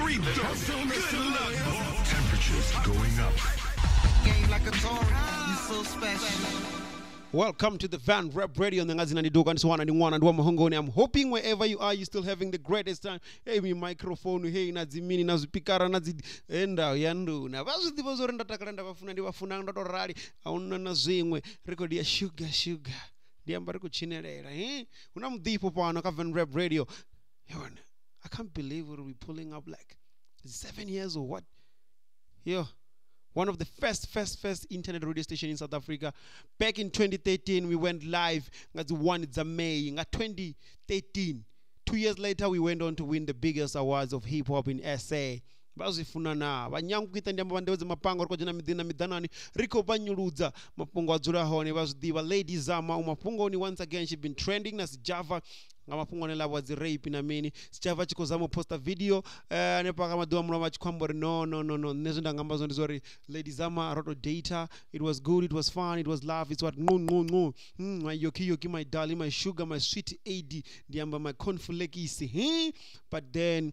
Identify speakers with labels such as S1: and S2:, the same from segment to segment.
S1: 3:30. Good luck. Temperatures going up.
S2: Game like a Tory, you so special.
S3: Welcome to the Van Rep Radio. I'm hoping wherever you are, you're still having the greatest time. Hey, mi microphone, hey, na dzimini, na zwipikara, na dzi enda yandu. Na vha zwi ḓivha zwo ri ndo takala nda vhafuna ndi vhafuna ndo to rali. Ahuna na zwiṅwe. Record ya sugar sugar. Ndi amba ri khou tshinelela, eh? Hu na muḓifho fhano kha Van Rep Radio. Yona, I can't believe we're pulling up like 7 years or what? Yo. One of the first internet radio station in South Africa. Back in 2013, we went live. That's 1 May in 2013. 2 years later, we went on to win the biggest awards of hip hop in SA. Vha na vhanyangu ndi amba vha mapango ri khou dzhena miḓini na miḓanani ri khou vhanyuludza mafhungo a dzula hone vha zwi ḓivha. Lady Zama mafhungoni once again, she been trending na Sjava nga mafhungo ane lavha dzi rape na mini. Sjava tshi khou zama u posta video hanefha nga maḓuvha mulovha tshi khou amba uri no nṋe zwe nda nga amba zwone ndi zwa uri Lady Zama ro to data, it was good, it was fun, it was love, it's what ngu my yoki yoki, my darling, my sugar, my sweet AD, ndi amba my cornflakes, but then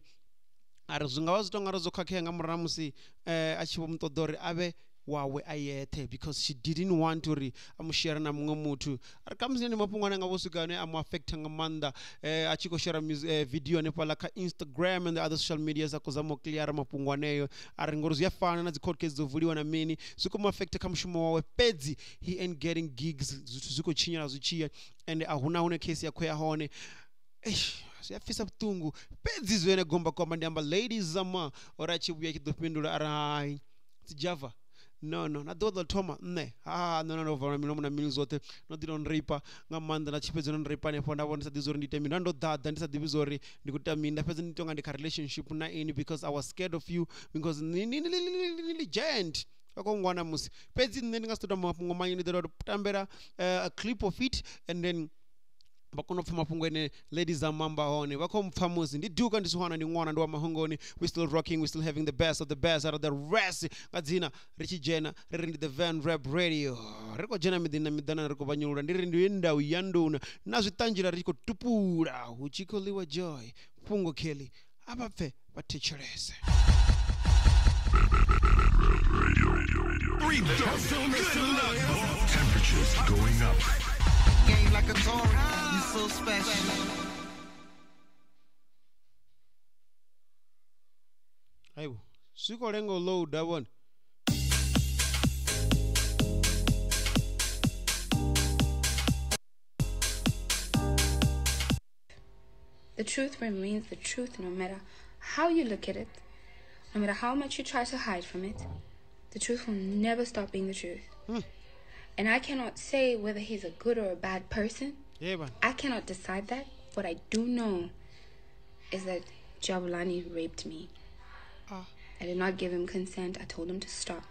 S3: a ri zwi nga vha zwi tonga ri zwo khakhea nga murahu musi a tshi vho mu ṱoḓa uri a vhe wawe a yethe, because she didn't want uri a mu share na muṅwe muthu. A ri khamusi ndi mafhungo ane nga vho swika ane a mu affecta nga maanḓa a tshi khou share video hanefhaḽa kha Instagram and the other social media sa khou zama u cleara mafhungo aneyo. A ri ngori zwi a fana na dzi court case dzo vuliwa na mini, zwi khou mu affecta kha mushumo wawe, fhedzi he ain't getting gigs, zwithu zwi khou tshinyala zwi tshiya and a huna hune case ya khou ya hone. Eish, zwi a pfisa vhuṱungu fhedzi zwene gomba komba ndi amba Lady Zama ori a tshi vhuya tshi ḓo fhindula ari hai Sjava no na ḓuvha ḓo thoma nṋe ha nṋe ndo vala milomo na mini zwoṱhe no ḓi no rape nga maanḓa na tshi fhedza no rape hanefho nda vhona ndi sa ḓivhi uri ndi ite mini, ndo ḓaḓa ndi sa ḓivhi uri ndi khou ita mini, nda fhedza ndi tonga ndi kha relationship na ini because I was scared of you because ni legend vha khou ngwana musi. Fhedzi nṋe ndi nga si tou tamba mafhungo manzhi, ndi ḓo tambela a clip of it and then vha kona u pfa mafhungo ene Lady Zama amba hone vha khou mpfa musi ndi duka ndi sihwana ndi ṅwana ndi wa mahongoni. We still rocking, we still having the best of the best out of the rest nga dzina ri tshi dzhena ri ri ndi the Van Rep Radio, ri khou dzhena miḓini na miḓanani ri khou vhanyulula ndi ri ndi ndau ya nduna na zwiṱanzhila ri tshi khou tupula hu tshi khou ḽiwa joy fhungo kheli a vha pfe vha thetshelese.
S1: Temperatures going up.
S2: Game like a Tory, you so special.
S3: Aibo, zwi khou lenga u loada vhone.
S4: The truth remains the truth no matter how you look at it, no matter how much you try to hide from it. The truth will never stop being the truth. And I cannot say whether he's a good or a bad person.
S3: Yeah, man.
S4: I cannot decide that. What I do know is that Jabulani raped me. I did not give him consent. I told him to stop.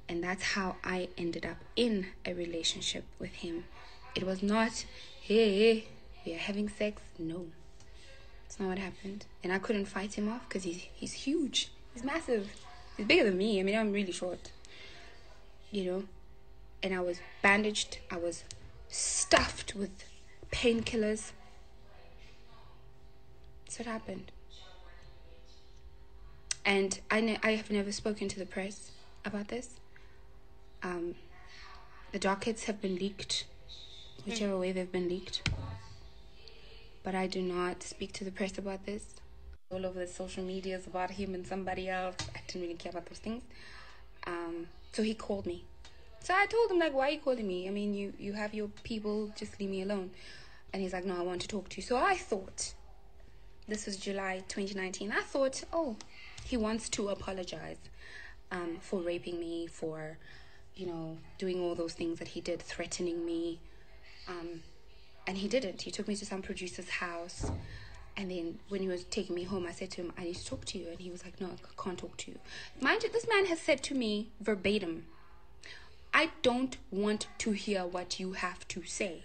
S4: And that's how I ended up in a relationship with him. It was not, hey, we are having sex. No, it's not what happened. And I couldn't fight him off because he's huge. He's massive. He's bigger than me. I mean, I'm really short. You know, and I was bandaged, I was stuffed with painkillers. That's what happened. And I have never spoken to the press about this. The dockets have been leaked, whichever way they've been leaked. But I do not speak to the press about this. All over the social medias about him and somebody else. I didn't really care about those things. So he called me. So I told him, like, why are you calling me? I mean, you have your people, just leave me alone. And he's like, no, I want to talk to you. So I thought, this was July 2019, I thought, oh, he wants to apologize for raping me, for, you know, doing all those things that he did, threatening me. And he didn't. He took me to some producer's house. And then when he was taking me home, I said to him, I need to talk to you. And he was like, no, I can't talk to you. Mind you, this man has said to me verbatim, I don't want to hear what you have to say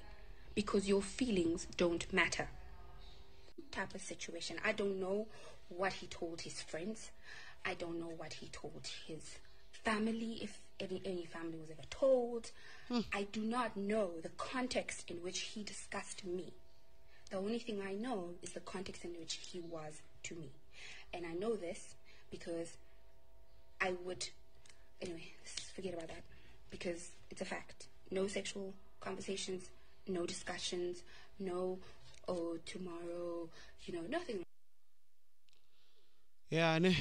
S4: because your feelings don't matter. Type of situation. I don't know what he told his friends. I don't know what he told his family, if any family was ever told. I do not know the context in which he discussed me. The only thing I know is the context in which he was to me. And I know this because I would, anyway, forget about that, because it's a fact. No sexual conversations, no discussions, no, oh, tomorrow, you know, nothing.
S3: Yeah, ne.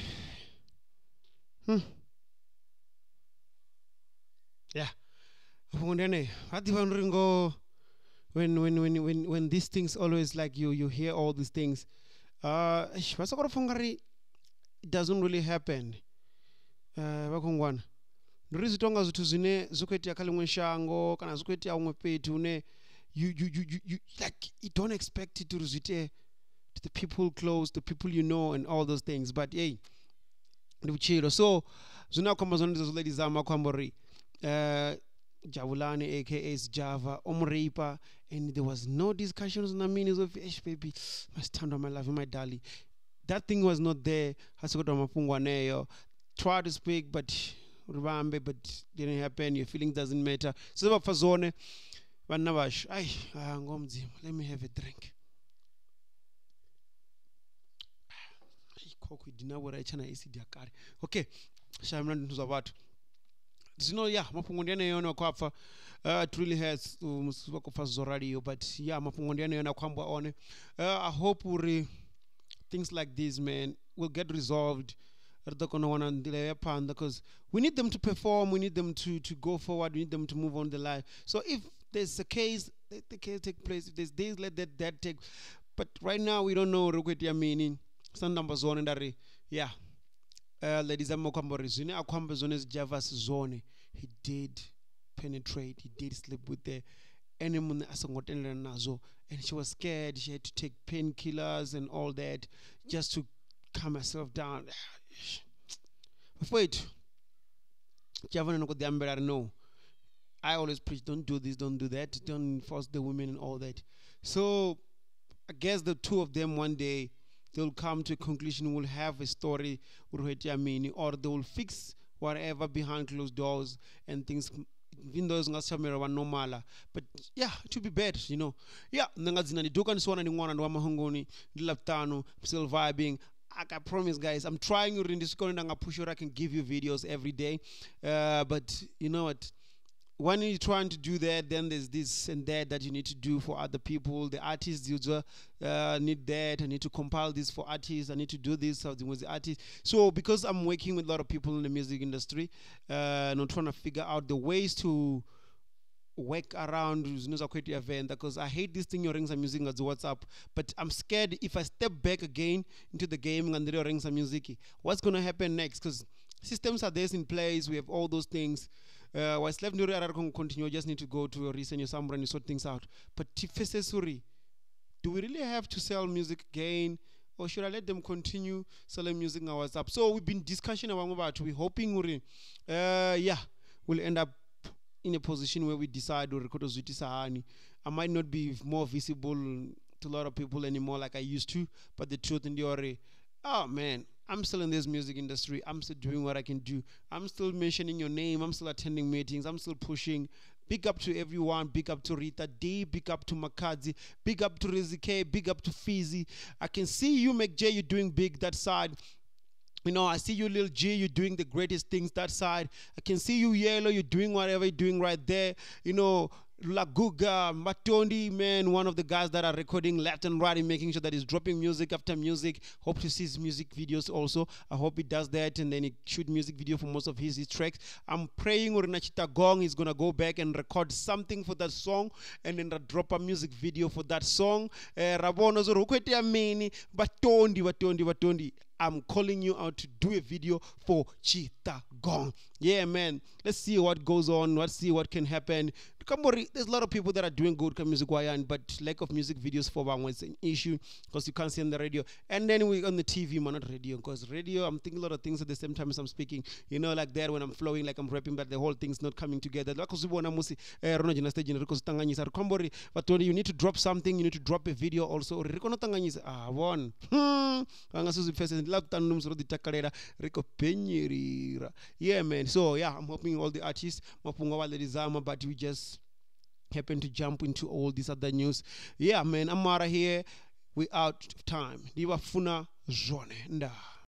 S3: Yeah. When these things always, like, you hear all these things, it doesn't really happen. You like, you don't expect it to to the people close, the people you know, and all those things. But hey, so ladies Jabulani, aka Sjava, Omreipa, and there was no discussions on the meanings of baby, my stand on my love, my darling. That thing was not there. Try to speak, but but didn't happen. Your feeling doesn't matter. So let me have a drink. Okay, yeah, it really has but yeah, I hope things like this, man, will get resolved. Because we need them to perform, we need them to go forward, we need them to move on the life. So if there's a case, let the case take place. If there's this, let that take. But right now we don't know. Yeah. Ladies and gentlemen, he did penetrate, he did sleep with the and she was scared. She had to take painkillers and all that just to calm herself down. Wait, no, I always preach, don't do this, don't do that, don't force the women and all that. So I guess the two of them one day they'll come to a conclusion, we'll have a story, or they will fix whatever behind closed doors and things. Even though normal, but yeah, it would be better, you know. Yeah, still vibing. I promise, guys, I'm trying in this corner. Push I can give you videos every day, but you know what? When you're trying to do that, then there's this and that you need to do for other people. The artists user need that. I need to compile this for artists. I need to do this something with the artists. So because I'm working with a lot of people in the music industry, and I'm trying to figure out the ways to work around event, because I hate this thing you're some music as WhatsApp, but I'm scared if I step back again into the game and you're some music, what's gonna happen next? Because systems are there in place, we have all those things. Continue, just need to go to your recent your somewhere and you sort things out. But do we really have to sell music again, or should I let them continue selling music on WhatsApp? So we've been discussing about, we're hoping yeah, we'll end up in a position where we decide to record. I might not be more visible to a lot of people anymore like I used to, but the truth in the story, oh man, I'm still in this music industry. I'm still doing what I can do. I'm still mentioning your name. I'm still attending meetings. I'm still pushing. Big up to everyone. Big up to Rita D. Big up to Makazi. Big up to Rizike. Big up to Fizzy. I can see you, McJ. You're doing big that side. You know, I see you, Lil G, you're doing the greatest things that side. I can see you, Yellow, you're doing whatever you're doing right there. You know, Laguga, Matondi, man, one of the guys that are recording left and right and making sure that he's dropping music after music. Hope to see his music videos also. I hope he does that, and then he shoot music video for most of his tracks. I'm praying Urinachita Gong is gonna go back and record something for that song, and then drop a music video for that song. Rabono Batondi, Batondi, Batondi. I'm calling you out to do a video for Chita Gong. Yeah, man. Let's see what goes on. Let's see what can happen. There's a lot of people that are doing good music, but lack of music videos for one is an issue because you can't see on the radio. And then we on the TV, man, not radio, because radio, I'm thinking a lot of things at the same time as I'm speaking. You know, like there when I'm flowing, like I'm rapping, but the whole thing's not coming together. But you need to drop something, you need to drop a video also. One. Yeah, man. So yeah, I'm hoping all the artists, but we just happen to jump into all these other news. Yeah, man, I'm out of here. We out of time. Diva funa zone. Nda.